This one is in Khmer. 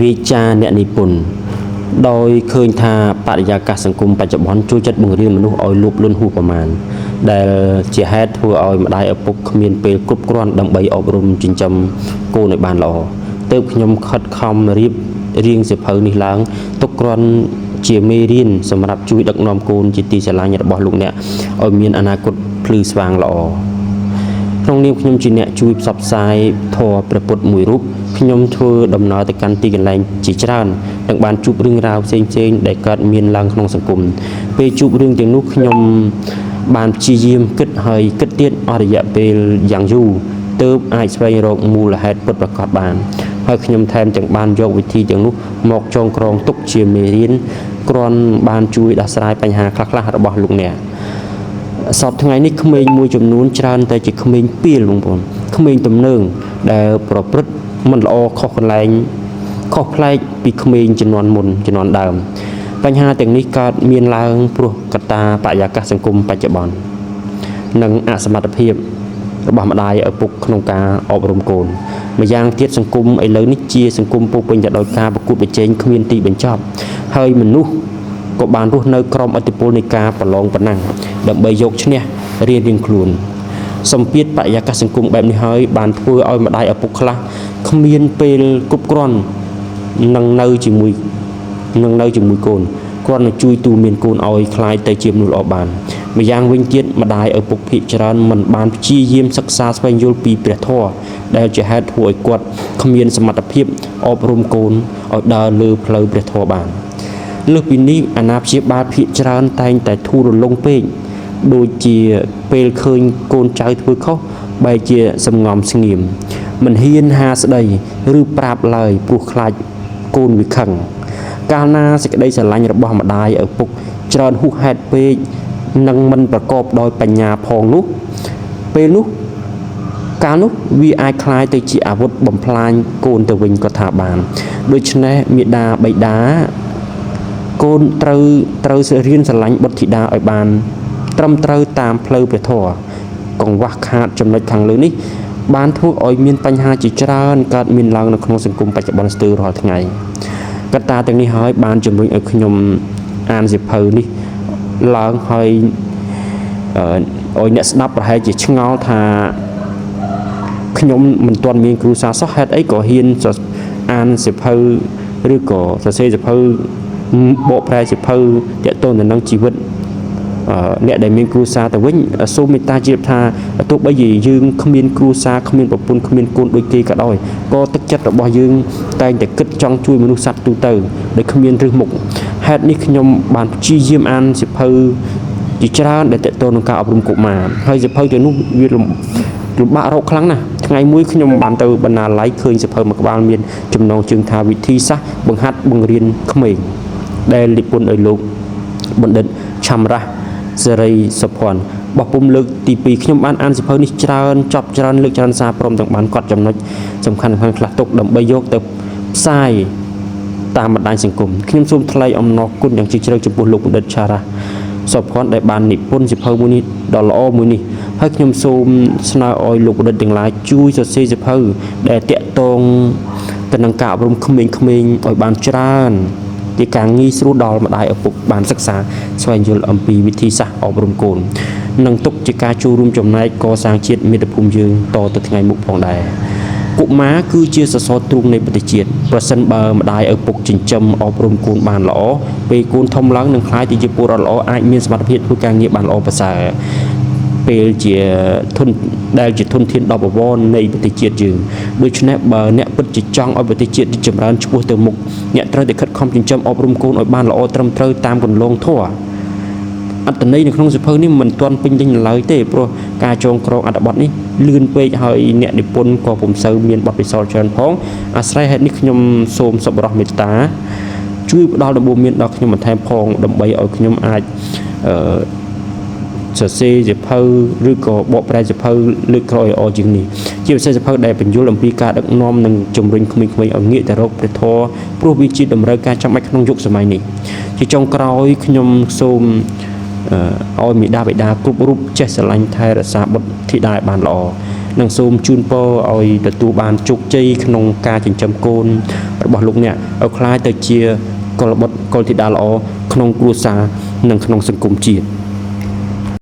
វាចាអ្នកនិពន្ធដោយឃើញថាបរិយាកាសសង្គមបច្ចុប្បន្នចូលចិត្តបង្រៀនមនុស្សឲ្យលោភលន់ហួសប្រមាណដែលជាហេតុធ្វើឲ្យម្ដាយឪពុកគ្មានពេលគ្រប់គ្រាន់ដើម្បីអប់រំចិញ្ចឹមកូនឲ្យបានល្អទើបខ្ញុំខិតខំរៀបរៀងសៀវភៅនេះឡើងទុកគ្រាន់ជាមេរៀនសម្រាប់ជួយដឹកនាំកូនជាទីស្រឡាញ់របស់លោកអ្នកឲ្យមានអនាគតភ្លឺស្វាងល្អ ក្នុងនាមខ្ញុំជាអ្នកជួយផ្សព្វផ្សាយធម៌ព្រះពុទ្ធមួយរូបខ្ញុំធ្វើដំណើរទៅកាន់ទីកន្លែងជាច្រើននិងបានជួបរឿងរ៉ាវផ្សេងៗដែលកើតមានឡើងក្នុងសង្គមពេលជួបរឿងទាំងនោះខ្ញុំបានព្យាយាមគិតហើយគិតទៀតអស់រយៈពេលយ៉ាងយូរទើបអាចស្វែងរកមូលហេតុពិតប្រាកដបានហើយខ្ញុំថែមទាំងបានយកវិធីទាំងនោះមកចងក្រងទុកជាមេរៀនគ្រាន់បានជួយដោះស្រាយបញ្ហាខ្លះៗរបស់លោកអ្នក សពថ្ងៃនេះក្មេងមួយចំនួនច្រើនតែជាក្មេងពាលបងប្អូនក្មេងទំនើងដែលប្រព្រឹត្តមិនល្អខុសកន្លែងខុសប្លែកពីក្មេងជំនាន់មុនជំនាន់ដើមបញ្ហាទាំងនេះកើតមានឡើងព្រោះកត្តាបរិយាកាសសង្គមបច្ចុប្បន្ននិងអសមត្ថភាពរបស់ម្ដាយឪពុកក្នុងការអប់រំកូនម្យ៉ាងទៀតសង្គមឥឡូវនេះជាសង្គមពោរពេញទៅដោយការប្រកួតប្រជែងគ្មានទីបញ្ចប់ហើយមនុស្សក៏បានរស់នៅក្រោមឥទ្ធិពលនៃការប្រឡងប្រណាំងដើម្បីយកឈ្នះរៀងៗខ្លួនសម្ពាធបរិយាកាសសង្គមបែបនេះហើយបានធ្វើឲ្យម្ដាយឪពុកខ្លះគ្មានពេលគ្រប់គ្រាន់នឹងនៅជាមួយនឹងនៅជាមួយកូនគ្រាន់តែជួយទូមានកូនឲ្យក្លាយទៅជាមនុស្សល្អបានម្យ៉ាងវិញទៀតម្ដាយឪពុកភាគច្រើនមិនបានព្យាយាមសិក្សាស្វែងយល់ពីព្រះធម៌ដែលជាហេតុធ្វើឲ្យគាត់គ្មានសមត្ថភាពអប់រំកូនឲ្យដើរលើផ្លូវព្រះធម៌បានលើសពីនេះអាណាព្យាបាលភាគច្រើនតែងតែធូររលុងពេកដូចជាពេលឃើញកូនចៅធ្វើខុសបែរជាសំងំស្ងៀមមិនហ៊ានហាស្ដីឬប្រាប់ឡើយព្រោះខ្លាចកូនវាខឹងកាលណាសេចក្តីស្រឡាញ់របស់ម្ដាយឪពុកច្រើនហួសហេតុពេកនិងមិនប្រកបដោយបញ្ញាផងនោះពេលនោះកាលនោះវាអាចក្លាយទៅជាអាវុធបំផ្លាញកូនទៅវិញក៏ថាបានដូច្នេះមេដាបៃតាកូនត្រូវត្រូវរៀនស្រឡាញ់បុត្រធីតាឲ្យបានត្រឹមត្រូវតាមផ្លូវព្រះធម៌កង្វះខាតចំណុចខាងលើនេះបានធ្វើឲ្យមានបញ្ហាជាច្រើនកើតមានឡើងនៅក្នុងសង្គមបច្ចុប្បន្នស្ទើររាល់ថ្ងៃកត្តាទាំងនេះហើយបានជំរុញឲ្យខ្ញុំអានសៀវភៅនេះឡើងហើយឲ្យអ្នកស្ដាប់ប្រហែលជាឆ្ងល់ថាខ្ញុំមិនទាន់មានគ្រួសារសោះហេតុអីក៏ហ៊ានអានសៀវភៅឬក៏សរសេរសៀវភៅបកប្រែសៀវភៅទាក់ទងទៅនឹងជីវិតអ្នកដែលមានគ្រួសារទៅវិញសូមមេត្តាជ្រាបថាទោះបីជាយើងគ្មានគ្រួសារគ្មានប្រពន្ធគ្មានកូនដូចគេក៏ដោយក៏ទឹកចិត្តរបស់យើងតែងតែគិតចង់ជួយមនុស្សសត្វទូទៅដោយគ្មានរឹសមុខហេតុនេះខ្ញុំបានព្យាយាមអានសៀវភៅជាច្រើនដែលទាក់ទងនឹងការអប់រំកុមារហើយសៀវភៅទាំងនោះវាលំបាករកខ្លាំងណាស់ថ្ងៃមួយខ្ញុំបានទៅបណ្ណាល័យឃើញសៀវភៅមួយក្បាលមានចំណងជើងថាវិធីសាស្ត្របង្ហាត់បង្រៀនក្មេងដែលនិពន្ធដោយលោកបណ្ឌិតឆាំរ៉ាស់សេរីសុភ័ណ្ឌបោះពុំលើកទី2ខ្ញុំបានអានសៀវភៅនេះច្រើនចប់ច្រើនលើកច្រើនសារព្រមទាំងបានកត់ចំណុចសំខាន់ៗខ្លះទុកដើម្បីយកទៅផ្សាយតាមបណ្ដាញសង្គមខ្ញុំសូមថ្លែងអំណរគុណយ៉ាងជ្រាលជ្រៅចំពោះលោកបណ្ឌិតឆារ៉ាស់សុភ័ណ្ឌដែលបាននិពន្ធសៀវភៅមួយនេះដ៏ល្អមួយនេះហើយខ្ញុំសូមស្នើឲ្យលោកបណ្ឌិតទាំងឡាយជួយសរសេរសៀវភៅដែលតាក់ទងទៅនឹងការអប់រំក្មេងៗឲ្យបានច្រើនជាការងាយស្រួលដល់ម្ដាយឪពុកបានសិក្សាស្វែងយល់អំពីវិធីសាស្ត្រអប់រំកូននិងទុកជាការចូលរួមចំណែកកសាងជាតិមាតុភូមិយើងតទៅថ្ងៃមុខផងដែរកុមារគឺជាសសរទ្រូងនៃប្រទេសជាតិប្រសិនបើម្ដាយឪពុកចិញ្ចឹមអប់រំកូនបានល្អពេលកូនធំឡើងនឹងក្លាយទៅជាពលរដ្ឋល្អអាចមានសមត្ថភាពធ្វើការងារបានល្អប្រសើរពេលជាធនដែលជាធនធានដ៏បវរនៃប្រទេសជាតិយើងដូច្នេះបើអ្នកពិតជាចង់ឲ្យប្រទេសជាតិរីកចម្រើនឆ្ពោះទៅមុខអ្នកត្រូវតែខិតខំចិញ្ចឹមអប់រំកូនឲ្យបានល្អត្រឹមត្រូវតាមគន្លងធម៌អត្ថន័យនៅក្នុងសៀវភៅនេះមិនទាន់ពេញលេញនៅឡើយទេព្រោះការចងក្រងអត្ថបទនេះលឿនពេកហើយអ្នកនិពន្ធក៏ពុំសូវមានបទពិសោធន៍ច្រើនផងអាស្រ័យហេតុនេះខ្ញុំសូមសប្បុរសមេត្តាជួយផ្ដល់ដំបូន្មានដល់ខ្ញុំបន្ថែមផងដើម្បីឲ្យខ្ញុំអាចអឺសរសេរសៀវភៅឬក៏បកប្រែសៀវភៅលើកក្រោយឲ្យល្អជាងនេះជាពិសេសសៀវភៅដែលបញ្យល់អំពីការដឹកនាំនិងជំរុញក្មេងៗឲ្យងាកទៅរកព្រះធម៌ព្រោះវាជាតម្រូវការចាំបាច់ក្នុងយុគសម័យនេះជាចុងក្រោយខ្ញុំសូមឲ្យមេដាបេដាគ្រប់រូបចេះស្រឡាញ់ថែរក្សាបុត្រធីតាឲ្យបានល្អនិងសូមជូនពរឲ្យទទួលបានជោគជ័យក្នុងការចិញ្ចឹមកូន របស់លោកអ្នកឲ្យក្លាយទៅជាកុលបុត្រកុលធីតាល្អក្នុងគ្រួសារនិងក្នុងសង្គមជាតិ។